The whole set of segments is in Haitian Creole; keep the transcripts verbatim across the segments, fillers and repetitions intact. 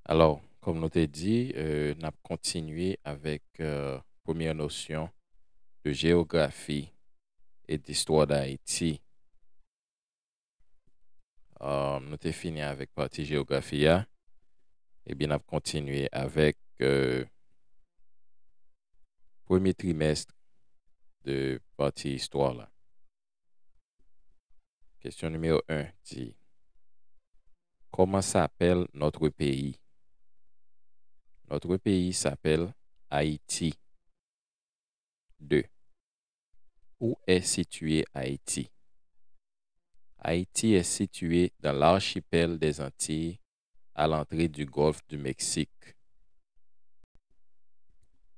Alò, kòm nou te di, euh, n ap kontinye avèk, euh, premyè nosyon de jewografi e distwa Dayiti. Euh, nou te fini avèk pati jewografi a. Ebyen, n ap kontinye avèk, euh, premye trimèst de pati istwa la. Kesyon nimewo en di, comment s'appelle notre pays? Notre pays s'appelle Haïti. Deux. Où est situé Haïti? Haïti est situé dans l'archipel des Antilles, à l'entrée du golfe du Mexique.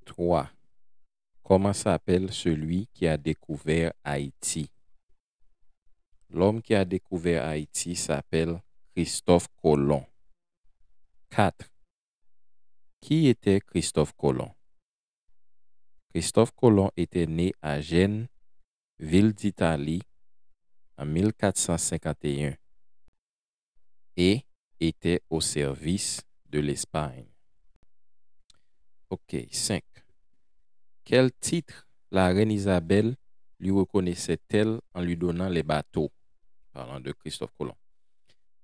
Trois. Comment s'appelle celui qui a découvert Haïti? L'homme qui a découvert Haïti s'appelle Christophe Colomb. Quatre. Qui était Christophe Colomb? Christophe Colomb était né à Gênes, ville d'Italie, en mille quatre cent cinquante et un, et était au service de l'Espagne. Ok, cinq. Quel titre la reine Isabelle lui reconnaissait-elle en lui donnant les bateaux? Parlant de Christophe Colomb.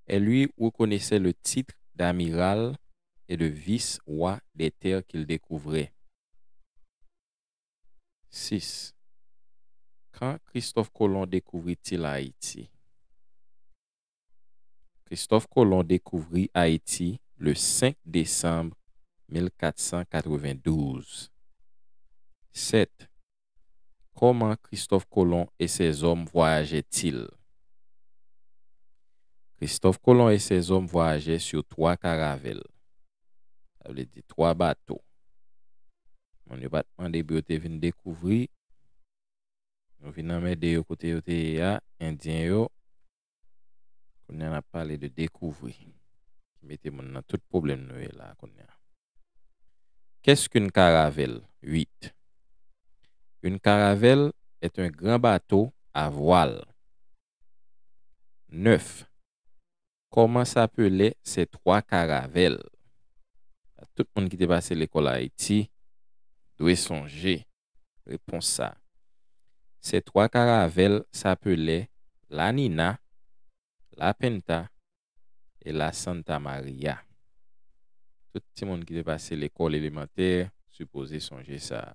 Elle lui reconnaissait le titre d'amiral et de vice-roi des terres qu'il découvrait. Six. Quand Christophe Colomb découvrit-il Haïti? Christophe Colomb découvrit Haïti le cinq décembre mille quatre cent quatre-vingt-douze. Sept. Comment Christophe Colomb et ses hommes voyageaient-ils? Christophe Colomb et ses hommes voyageaient sur trois caravelles. Sa vle di twa bato. Moun yo pa t mande pou yo te vin dekouvri. Nou vin anmède yo kote yo te ye a, Endyen yo. Kounye a n ap pale de dekouvri. Ki mete moun nan tout pwoblèm nou ye la kounye a. Qu'est-ce qu'une caravelle? Huit. Une caravelle est un grand bateau à voile. Neuf. Comment s'appelaient ces trois caravelles? Tout moun ki te pase lekòl Ayiti dwe sonje repons sa. Ces trois caravelles s'appelaient la Nina, la Pinta et la Santa Maria. Tout timoun ki te pase lekòl elemantè sipoze sonje sa.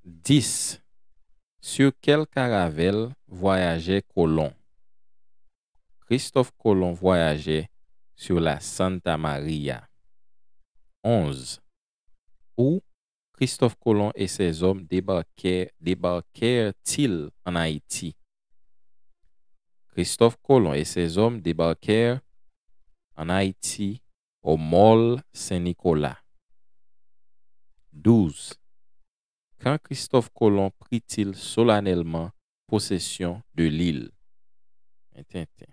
Dix. Sur quelle caravelle voyageait Colomb? Christophe Colomb voyageait sur la Santa Maria. Onze. Où Christophe Colomb et ses hommes débarquèrent, débarquèrent-ils en Haïti? Christophe Colomb et ses hommes débarquèrent en Haïti au Môle Saint-Nicolas. Douze. Quand Christophe Colomb prit-il solennellement possession de l'île? Tenten.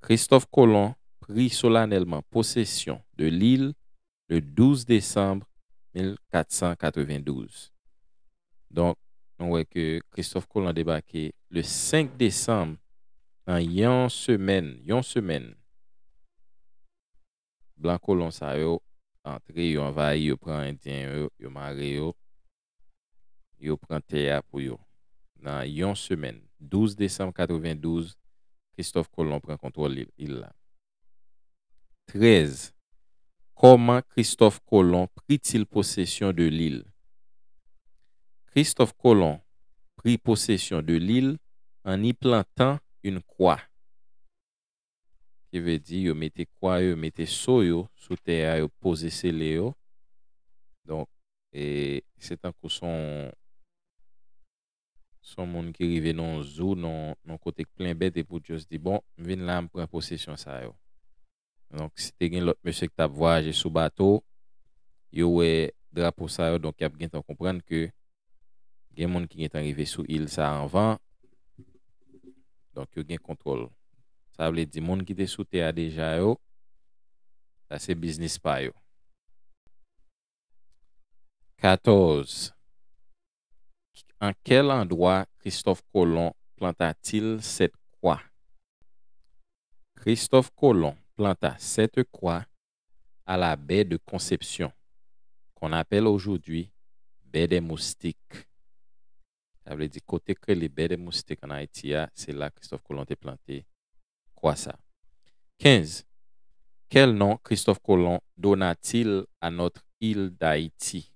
Christophe Colomb prit solennellement possession de l'île le douze décembre mille quatre cent quatre-vingt-douze. Donk, nou wè ke Christophe Colomb debake le senk desanm, nan yon semèn, yon semèn. Blan kolon sa yo antre, yo anvayi, yo pran Endyen yo, yo mare yo, yo pran tè a pou yo. Nan yon semèn, douz desanm katrevendouz, Christophe Colomb pran kontwòl il, il la. Trèz. Comment Christophe Colomb prit-il possession de l'île? Christophe Colomb prit possession de l'île en y plantant une croix. Ki vle di, yo mete kwa yo, yo mete so yo sou tè a, yo poze sele yo. Donk, e, se tankou son, son moun ki rive nan yon zoo, nan, nan kote k plen bèt, epi w just di, bon, m vin la, m pran posesyon sa yo. Donk, si te gen lòt mesye ki t ap vwayaje sou bato, yo wè drapo sa yo, donk y ap gentan konprann ke gen moun ki gentan rive sou il sa anvan. Donk, yo gen kontwòl. Sa vle di, moun ki te sou tè a deja yo, sa se biznis pa yo. Katòz. En quel endroit Christophe Colomb planta-t-il cette croix? Christophe Colomb planta cette croix à la baie de Conception, qu'on appelle aujourd'hui baie des Moustiques. Sa vle di kote k rele Baie des Moustiques ann Ayiti a, se la Christophe Colomb te plante kwa sa. Kenz. Quel nom Christophe Colomb donna-t-il à notre île d'Haïti?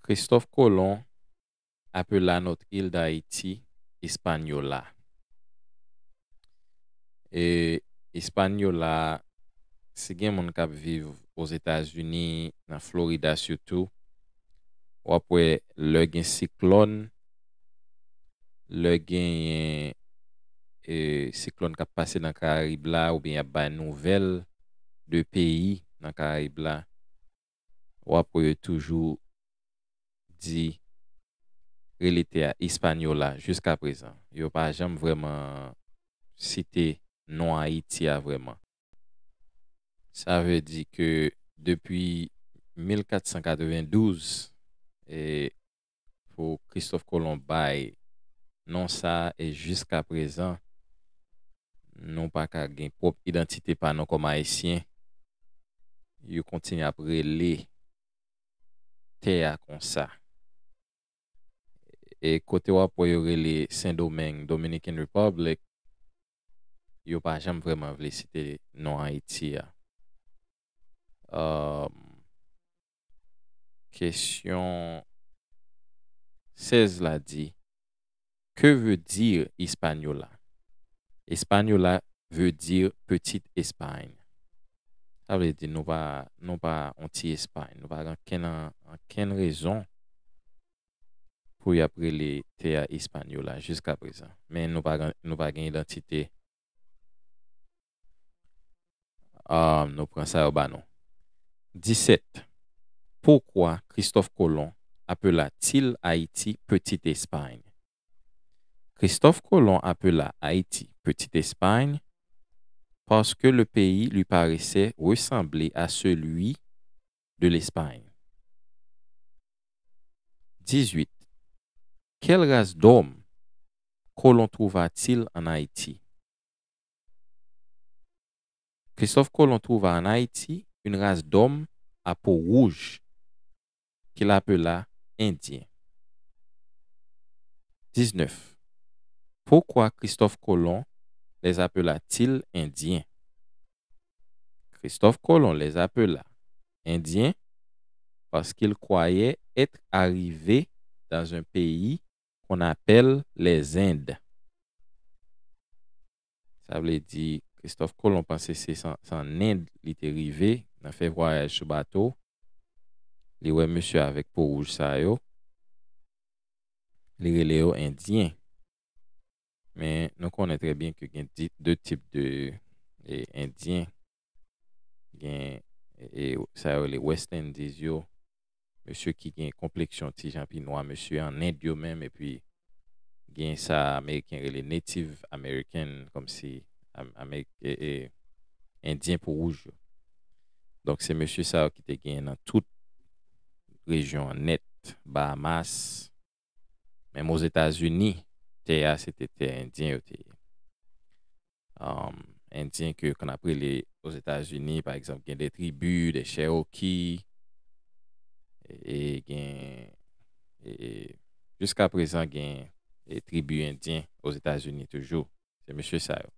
Christophe Colomb apela notre île d'Haïti Hispaniola. E Hispaniola, si gen moun k ap viv Ozetazini, nan Florida sitou, w ap wè lè gen siklòn, lè genyen, e, siklòn k ap pase nan Karayib la, oubyen y ap bay nouvèl de peyi nan Karayib la, w ap wè yo toujou di rele tè a Hispaniola jiska prezan. Yo pa janm vrèman site non Ayiti a vrèman. Sa vle di ke depi mil kat san katrevendouz, e, pou Christophe Colomb bay non sa, e jiska prezan, nou pa ka gen pwòp idantite pa nou kòm Ayisyen. Yo kontinye ap rele tè a konsa. E kote w ap wè yo rele Sendomeng, Dominican Republic, yo pa janm vrèman vle site non Ayiti a. Um, kesyon sèz la di, Que veut dire Hispaniola? Hispaniola veut dire Petite Espagne. Sa vle di nou pa, nou pa yon ti Espay. Nou pa gen ankenn, ankenn rezon pou y ap rele tè a Hispaniola jiska prezan. Men nou pa gen, nou pa gen idantite. Ah, nou pran sa yo ba nou. Disèt. Pourquoi Christophe Colomb appela-t-il Haïti Petite Espagne? Christophe Colomb appela Haïti Petite Espagne parce que le pays lui paraissait ressembler à celui de l'Espagne. Dix-huit. Quelle race d'homme Colomb trouva-t-il en Haïti? Christophe Colomb trouva en Haïti une race d'hommes à peau rouge qu'il appela Indiens. Dix-neuf. Pourquoi Christophe Colomb les appela-t-il Indiens? Christophe Colomb les appela Indiens parce qu'il croyait être arrivé dans un pays qu'on appelle les Indes. Sa vle di, Christophe Colomb panse se san, se an End li te rive, nan fè vwayaj sou bato. Li wè mesye avèk po wouj sa yo. Li rele yo Endyen. Men nou konnen trè byen ke gen di, de tip de, e, Endyen. Gen, e, e, sa yo rele West Indies yo. Mesye ki gen konpleksyon ti jan pi nwa, mesye an End yo menm, epi gen sa Ameriken rele Native American, kòmsi Am-, Amerik-, e, e, Endyen po wouj yo. Donk, se mesye sa yo ki te gen nan tout rejyon an nèt, Bahamas, menm Ozetazini, tè a se te tè Endyen yo te ye. Um, Endyen ke, ke n ap rele Ozetazini, pa egzanp, gen de tribi, de Cherokee, e, e gen, e, e, jiska prezan gen, e, tribi Endyen Ozetazini toujou. Se mesye sa yo.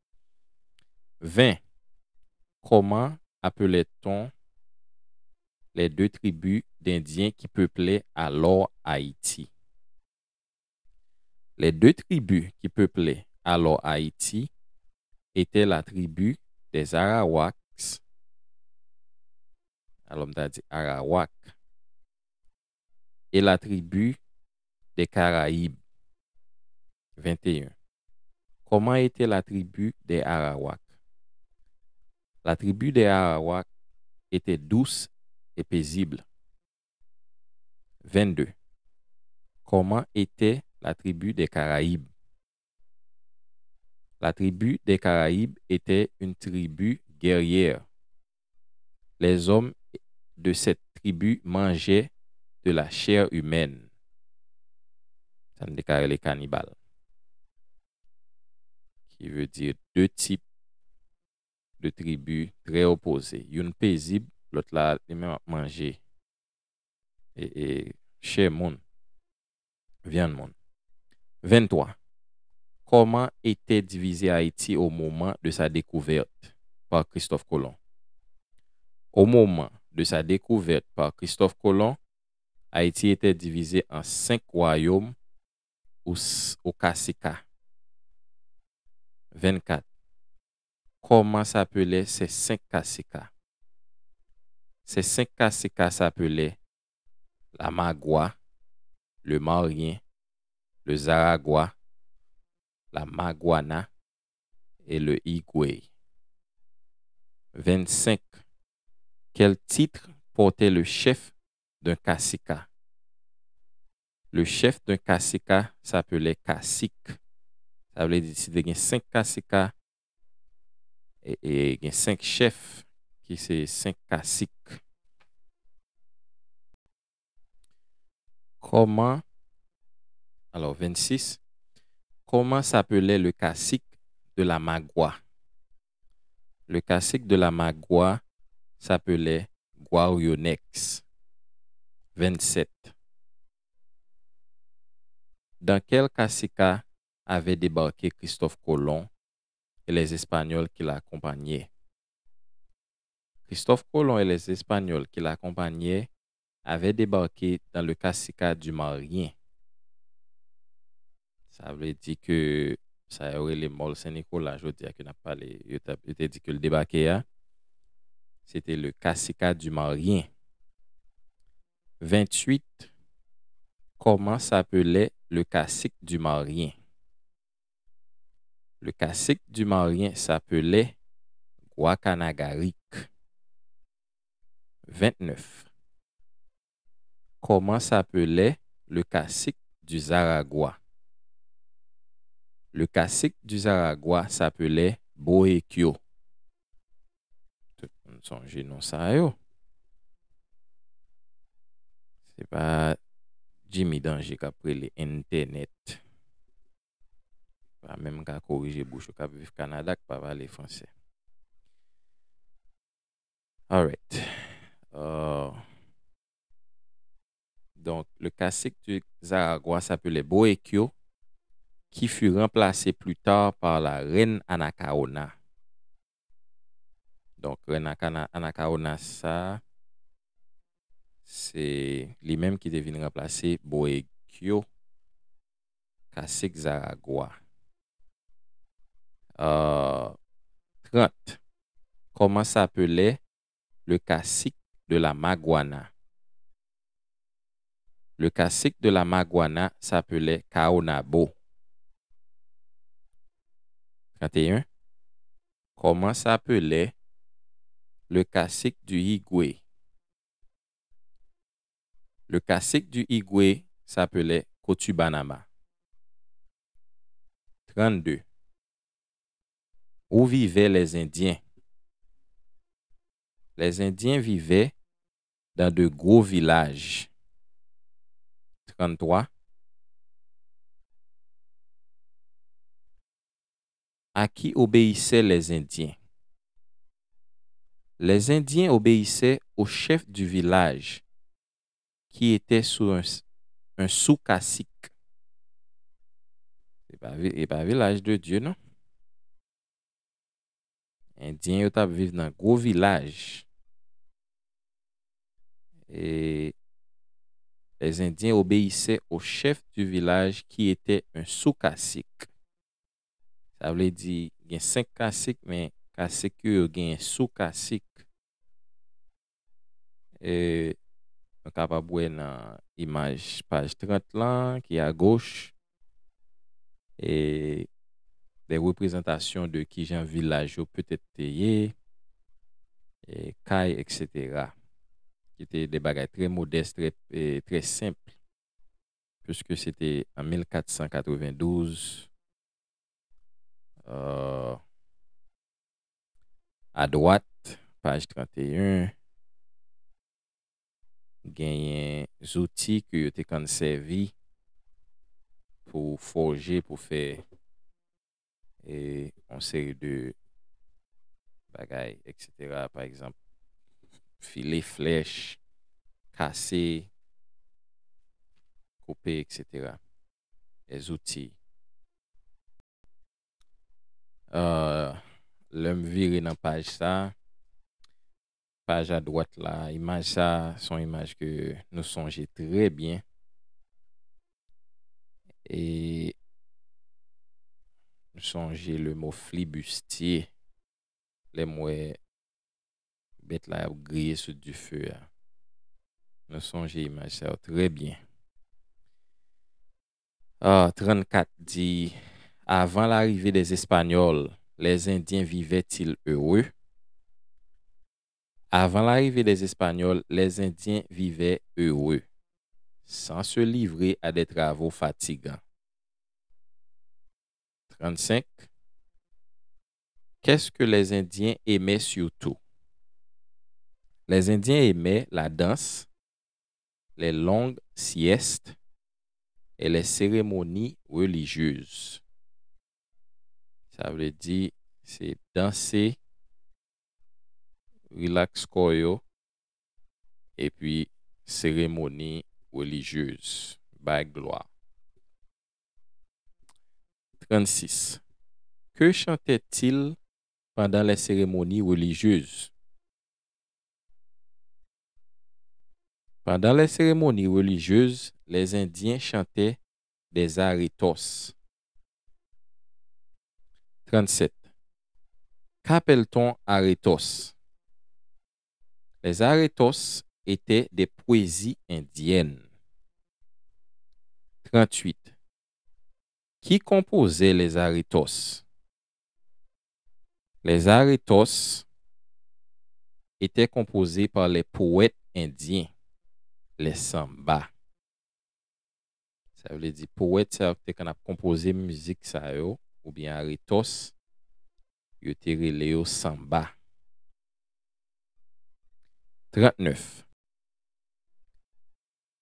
Ven. Comment appelait-on les deux tribus d'Indiens qui peuplaient alors Haïti? Les deux tribus qui peuplaient alors Haïti étaient la tribu des Arawaks, alò m ta di Arawak, et la tribu des Caraïbes. Vingt et un. Comment était la tribu des Arawaks? La tribu des Arawaks était douce et paisible. Vingt-deux. Comment était la tribu des Caraïbes? La tribu des Caraïbes était une tribu guerrière. Les hommes de cette tribu mangeaient de la chair humaine. Sa n te ka rele kanibal. Qui veut dire deux types de tribus très opposées. Youn pezib, lòt la, li menm ap manje e, e, chè moun, vyann moun. Vennntwa. Comment était divisée Haïti au moment de sa découverte par Christophe Colomb? Au moment de sa découverte par Christophe Colomb, Haïti était divisée en cinq royaumes ou, s- ou kasika. Vennkat. Comment s'appelaient ces cinq kasika? Ces cinq kasika s'appelaient la Magua, le Marien, le Zaragua, la Maguana et le Higüey. Vennsenk. Quel titre portait le chef d'un kasika? Le chef d'un kasika s'appelait cacique. Sa vle di, si te gen senk kasika, e, e gen senk chèf ki se senk kasik. Comment, alors vingt-six, comment s'appelait le cacique de la Magua? Le cacique de la Magua s'appelait Guarionex. Vingt-sept. Dans quel kasika avait débarqué Christophe Colomb et les Espagnols qui l'accompagnaient? Christophe Colomb et les Espagnols qui l'accompagnaient avaient débarqué dans le Kasika du Marien. Sa vle di ke sa yo rele Mòl Sen Nikola, jodi a ke n ap pale, yo t ap, yo te di ke l debake a, se te le Kasika du Marien. Vingt-huit, comment s'appelait le cacique du Marien? Le cacique du Marien s'appelait Guacanagaric. Vingt-neuf. Comment s'appelait le cacique du Zaragua? Le cacique du Zaragua s'appelait Boekyo. Tout moun sonje non sa yo. Se pa Jimmy Danger k ap rele entènèt. Pa menm ka korije bouch ou k ap viv Kanada, k pa pale fransè. Alright. Euh, donc, le cacique du Zaragua s'appelait Boekyo, qui fut remplacé plus tard par la reine Anacaona. Donk, rèn Akana- Anakaona sa, se li menm ki te vin ranplase Boekyo, kasik Zaragwa. Euh, trente. Comment s'appelait le cacique de la Maguana? Le cacique de la Maguana s'appelait Kaonabo. Trente et un. Comment s'appelait le cacique du Higwe? Le cacique du Higwe s'appelait Kotubanama. Trente-deux. Où vivaient les Indiens? Les Indiens vivaient dans de gros villages. Trente-trois. À qui obéissaient les Indiens? Les Indiens obéissaient au chef du village, qui était sous un, un sous-cacique. Se pa vi- e pa vilaj de Dye, non. Endyen yo t ap viv nan gwo vilaj. Et les Indiens obéissaient au chef du village qui était un sous-cacique. Sa vle di, gen senk kasik, men kasik yo, yo gen sou-kasik. E nou kapab wè nan imaj paj trant lan, ki agoch, e de reprezantasyon de kijan vilaj yo petèt te ye, e kay, et cetera. Ki te de bagay trè modès, trè, e trè senp, puiske se te an mil kat san katrevendouz, euh, adwat, paj trant e en, genyen zouti ke yo te konn sèvi pou fòje, pou fè, e, yon seri de bagay, et cetera. Pa egzanp, file flèch, kase, koupe, et cetera. Les outils. Euh, lè m vire nan paj sa, paj a dwat la, imaj sa, se yon imaj ke nou sonje trè byen. E nou sonje le mo flibustier. Lè m wè bèt la ap griye sou dife a. Nou sonje imaj sa yo trè byen. Ah, trannkat di, Avant l'arrivée des Espagnols, les Indiens vivaient-ils heureux? Avant l'arrivée des Espagnols, les Indiens vivaient heureux, sans se livrer à des travaux fatigants. Trannsenk. Qu'est-ce que les Indiens aimaient surtout? Les Indiens aimaient la danse, les longues siestes et les cérémonies religieuses. Sa vle di, se danse, rilaks kò yo, epi seremoni relijyez, bay glwa. Trannsis. Que chantait-il pendant les cérémonies religieuses? Pendant les cérémonies religieuses, les Indiens chantaient des aretos. Trannset. Qu'appelle-t-on aretos? Les aretos étaient des poésies indiennes. Trannwit. Qui composait les aretos? Les aretos étaient composés par les poètes indiens, les samba. Sa vle di, powèt sa yo ki te konn ap konpoze mizik sa yo, oubyen aretos, yo te rele yo samba. Trannèf.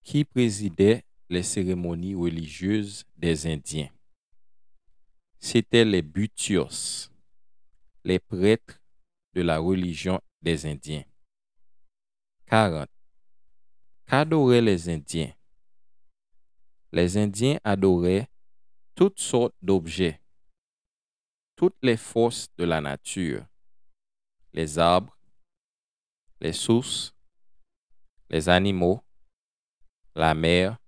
Qui présidait les cérémonies religieuses des Indiens? C'étaient les butios, les prêtres de la religion des Indiens. Quarante. Qu'adoraient les Indiens? Les Indiens adoraient toutes sortes d'objets, toutes les forces de la nature, les arbres, les sources, les animaux, la mer,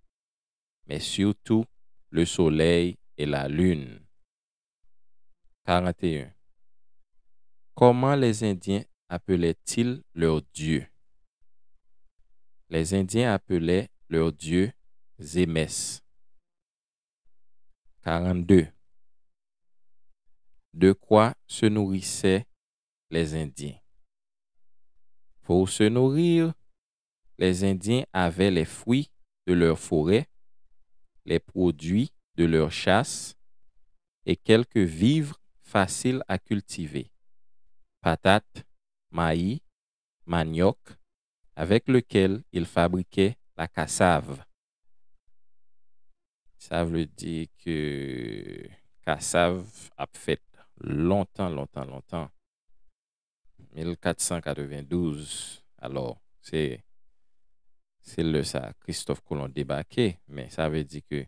mais surtout le soleil et la lune. Quarante et un. Comment les Indiens appelaient-ils leurs dieux? Les Indiens appelaient leurs dieux Zémès. Quarante-deux. De quoi se nourrissaient les Indiens? Pour se nourrir, les Indiens avaient les fruits de leur forêt, les produits de leur chasse et quelques vivres faciles à cultiver, patates, maïs, manioc, avec lequel ils fabriquaient la cassave. Sa vle di ke kasav ap fèt lontan, lontan, lontan. Mil kat san katrevendouz. Alò, se, se lè sa Kristòf Kolon debake, men sa vle di ke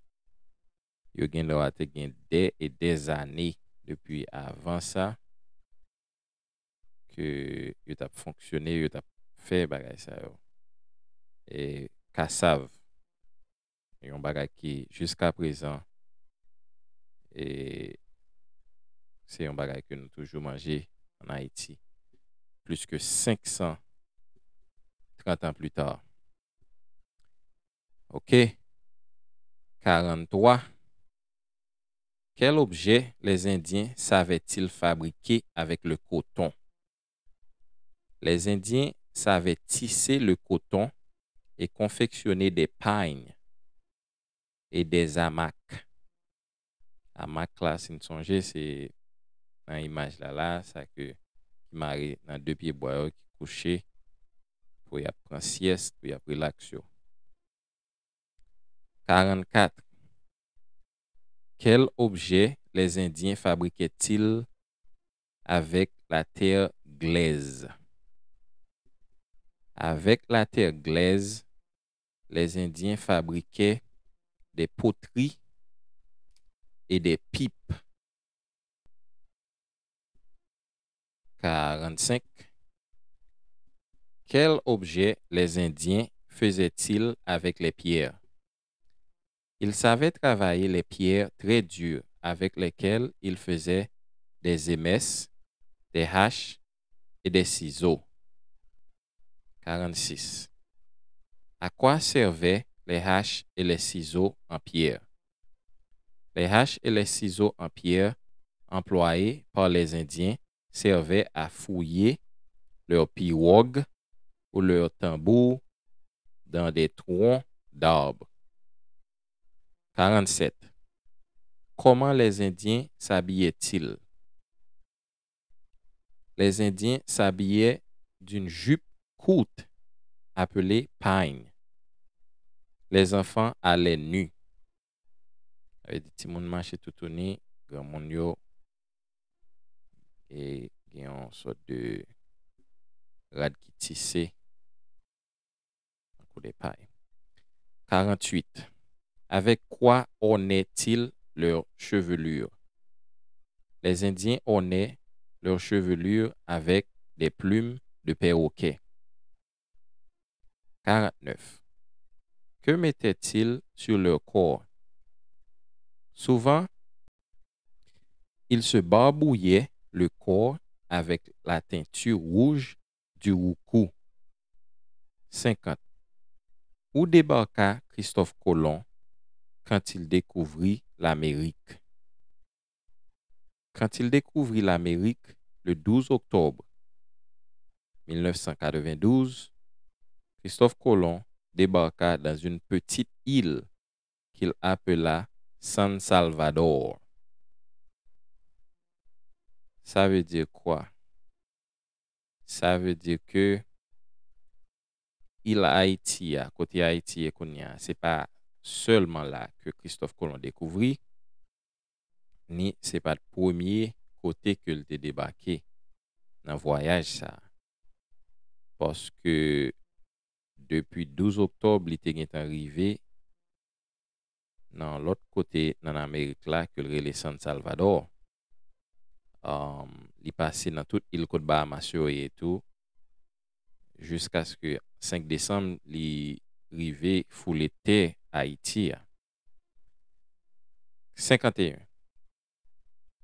yo gen dwa te gen dè e dè zane depi avan sa ke yo t ap fonksyone, yo t ap fè bagay sa yo. E kasav, yon bagay ki jiska prezan, e se yon bagay ke nou toujou manje ann Ayiti, plis ke senk san trant an pli ta. Ok. Quarante-trois. Quel objet les Indiens savaient-ils fabriquer avec le coton? Les Indiens savaient tisser le coton et confectionner des pagnes et des hamacs. Hamak la, si n sonje, se nan imaj la la, sa ke, ki mare nan de pye bwa yo, ki kouche, pou y ap pran syès, pou y ap rilaks yo. Quarante-quatre. Quel objet les Indiens fabriquaient-ils avec la terre glèz. Avec la terre glaise, les Indiens fabriquaient des poteries et des pipes. Quarante-cinq. Quels objets les Indiens faisaient-ils avec les pierres? Ils savaient travailler les pierres très dures avec lesquelles ils faisaient des émesses, des haches et des ciseaux. Quarante-six. À quoi servaient les haches et les ciseaux en pierre? Les haches et les ciseaux en pierre employés par les Indiens servaient à fouiller leurs pirogues ou leurs tambours dans des troncs d'arbres. Quarante-sept. Comment les Indiens s'habillaient-ils? Les Indiens s'habillaient d'une jupe courte appelée pagne. Les enfants allaient nus. Sa vle di timoun mache toutouni, granmoun yo e gen yon sòt de rad ki tise, tankou de pay. Quarante-huit. Avec quoi ornaient-ils leur chevelure? Les Indiens ornaient leur chevelure avec des plumes de perroquet. Quarante-neuf. Que mettaient-ils sur leur corps? Souvent, ils se barbouillaient le corps avec la teinture rouge du roucou. Cinquante. Où débarqua Christophe Colomb quand il découvrit l'Amérique? Quand il découvrit l'Amérique le douze octobre mille neuf cent quatre-vingt-douze, Christophe Colomb débarqua dans une petite île qu'il appela San Salvador. Ça veut dire quoi? Sa vle di ke il Ayiti a, kote Ayiti ye kounye a, se pa sèlman la ke Christophe Colomb dekouvri, ni se pa t premye kote ke l te debake nan vwayaj sa a. Paske depi douz oktòb, li te gentan rive nan lòt kote nan Amerik la ke l rele San Salvador. Um, li pase nan tout il kot Bahamas yo ye tou, jiskaske senk desanm, li rive foule tè Ayiti a. Cinquante et un.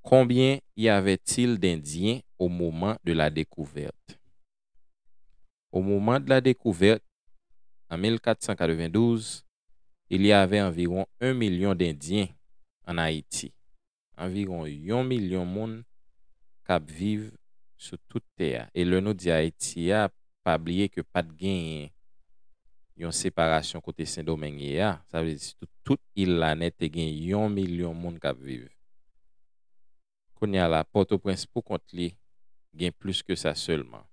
Combien y avait-il d'Indiens au moment de la découverte? Au moment de la découverte, en mille quatre cent quatre-vingt-douze, il y avait environ un million d'Indiens en Haïti. Anviwon yon milyon moun k ap viv sou tout tè a. E lè nou di Ayiti a, pa bliye ke pa t genyen yon separasyon kote Sendomeng ye a. Sa vle di, si tout, tout il la nèt te gen yon milyon moun k ap viv. Kounye a la, Pòtoprens pou kont li gen plis ke sa sèlman.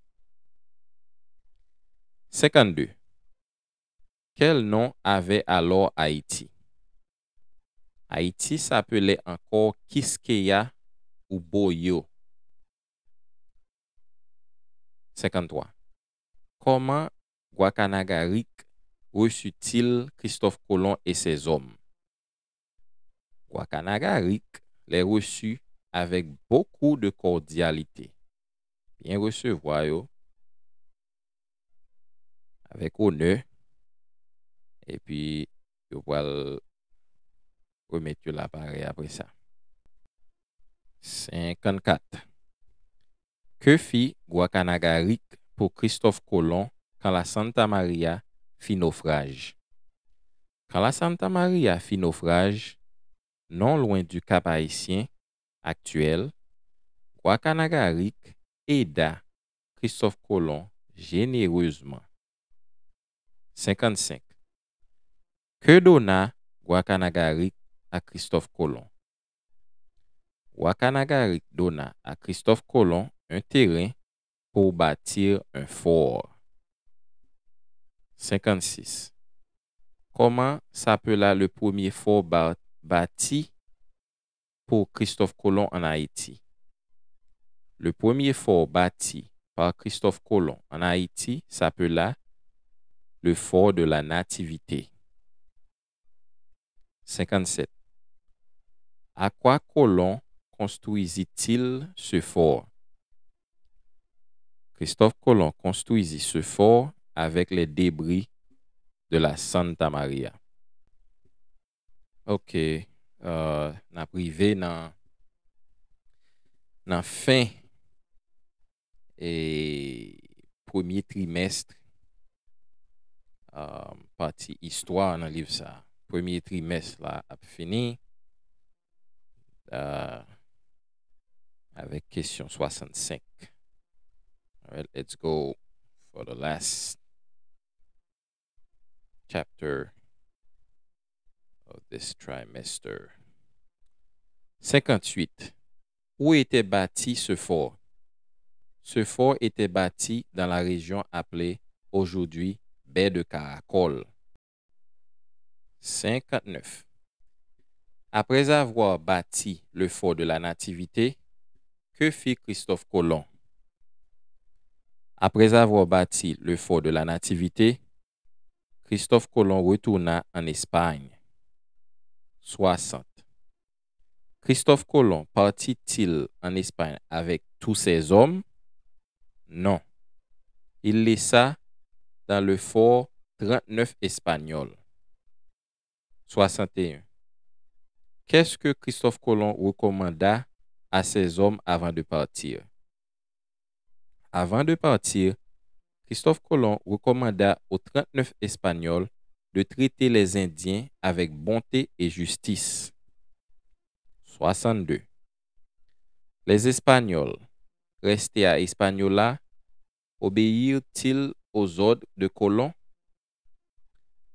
Senkannde. Quel nom avait alors Haïti? Haïti s'appelait encore Quisqueya ou Boyo. Cinquante-trois. Comment Guacanagaric reçut-il Christophe Colomb et ses hommes? Guacanagaric les reçut avec beaucoup de cordialité. Byen resevwa yo avèk onè, epi yo pral remèt yo laparèy apre sa. Senkannkat. Que fit Guacanagaric pour Christophe Colomb quand la Santa Maria fit naufrage? Quand la Santa Maria fit naufrage, non loin du Cap Haïtien actuel, Guacanagaric aida Christophe Colomb généreusement. Cinquante-cinq. Que donna Guacanagaric à Christophe Colomb? Guacanagaric donna à Christophe Colomb un terrain pour bâtir un fort. Cinquante-six. Comment s'appela le premier fort ba- bâti pour Christophe Colomb en Haïti? Le premier fort bâti par Christophe Colomb en Haïti s'appela le fort de la Nativité. Cinquante-sept. À quoi Colomb construisit-il ce fort? Christophe Colomb construisit ce fort avec les débris de la Santa Maria. Ok, euh, n ap rive nan, nan fen e premye trimès, euh, pati istwa nan liv sa. Premye trimès la ap fini, euh, avèk kesyon swasannsenk. All right, let's go for the last chapter of this trimester. Cinquante-huit. Où était bâti ce fort? Ce fort était bâti dans la région appelée aujourd'hui Baie de Caracol. Cinquante-neuf. Après avoir bâti le fort de la Nativité, que fit Christophe Colomb? Après avoir bâti le fort de la Nativité, Christophe Colomb retourna en Espagne. Soixante. Christophe Colomb partit-il en Espagne avec tous ses hommes? Non. Il laissa dans le fort trente-neuf Espagnols. Soixante et un. Qu'est-ce que Christophe Colomb recommanda à ses hommes avant de partir? Avant de partir, Christophe Colomb recommanda aux trente-neuf Espagnols de traiter les Indiens avec bonté et justice. Soixante-deux. Les Espagnols restés à Hispaniola obéirent-ils aux ordres de Colomb?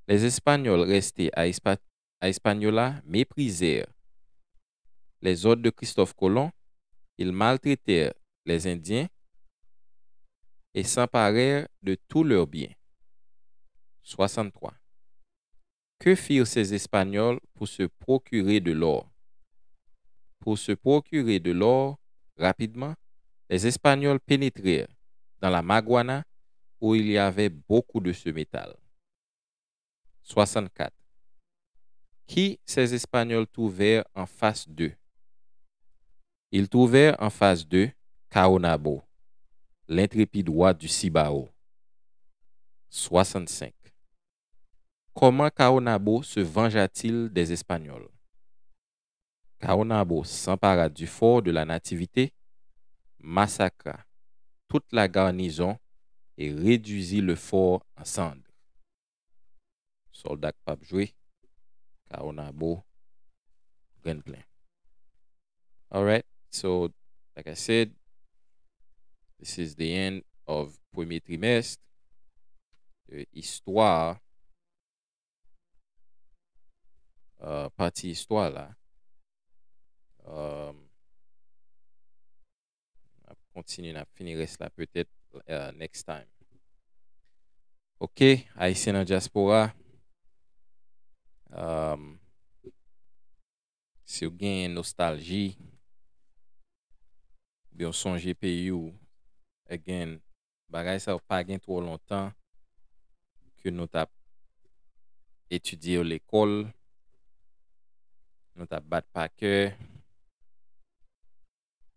Les Espagnols restés à Hispa-, à Hispaniola méprisèrent les ordres de Christophe Colomb, ils maltraitèrent les Indiens et s'emparèrent de tous leurs biens. Soixante-trois. Que firent ces Espagnols pour se procurer de l'or? Pour se procurer de l'or rapidement, les Espagnols pénétrèrent dans la Maguana où il y avait beaucoup de ce métal. Soixante-quatre. Qui ces Espagnols trouvèrent en face d'eux? Ils trouvèrent en face d'eux Caonabo, l'intrépide roi du Cibao. Soixante-cinq. Comment Caonabo se vengea-t-il des Espagnols? Caonabo s'empara du fort de la Nativité, massacra toute la garnison et réduisit le fort en cendres. Sòlda k p ap jwe, Caonabo, grenn plen. All right, so, like I said, this is the end of premye trimès de istwa, euh, pati istwa la. Euh, n ap kontinye, n ap fini rès la petèt, euh, next time. Ok, Ayisyen nan dyaspora, euh, si w genyen nostalji, oubyen w sonje peyi w, again, bagay sa yo pa gen twò lontan ke nou t ap etidye yo lekòl, nou t ap bat pa kè,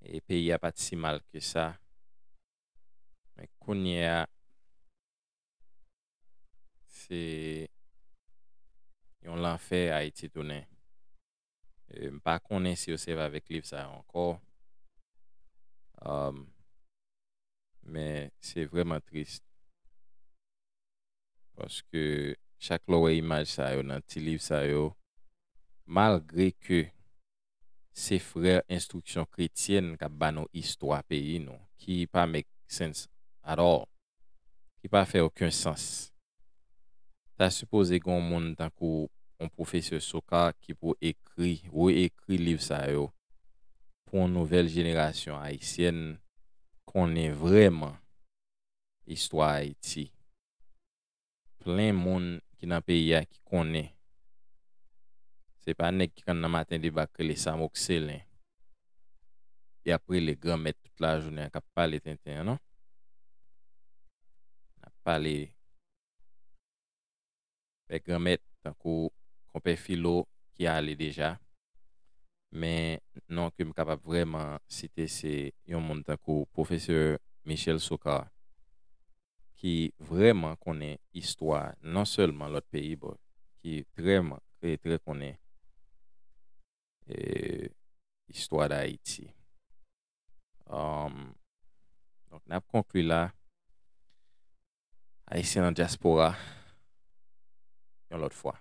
e peyi a pa t si mal ke sa. Men kounye a, se yon lanfè Ayiti tounen. E, m pa konnen si yo sèvi avèk liv sa yo ankò. Um, men se vrèman tris. Paske chak lè w wè imaj sa yo nan ti liv sa yo, malgre ke se frè enstriksyon kretyèn k ap ba nou istwa peyi nou, ki pa make sense at all, ki pa fè okenn sans. Ta sipoze gen yon moun tankou yon pwofesè Socar ki pou ekri, reekri liv sa yo pou yon nouvèl jenerasyon ayisyèn konnen vrèman istwa Ayiti. Plen moun ki nan peyi a ki konnen. Se pa nèg ki konn nan Maten Deba k rele Samokselè. Y ap rele Granmèt tout lajounen an k ap pale tenten an, non. pale pè granmèt, tankou konpè Filo ki ale deja. Men non ke m kapab vrèman site, se yon moun tankou pwofesè Michel Soukar, ki vrèman konnen istwa non sèlman lòt peyi, bon, ki vrèman trè, trè konnen e, istwa Dayiti. Um, donk, n ap konkli la. Ayisyen nan dyaspora, yon lòt fwa.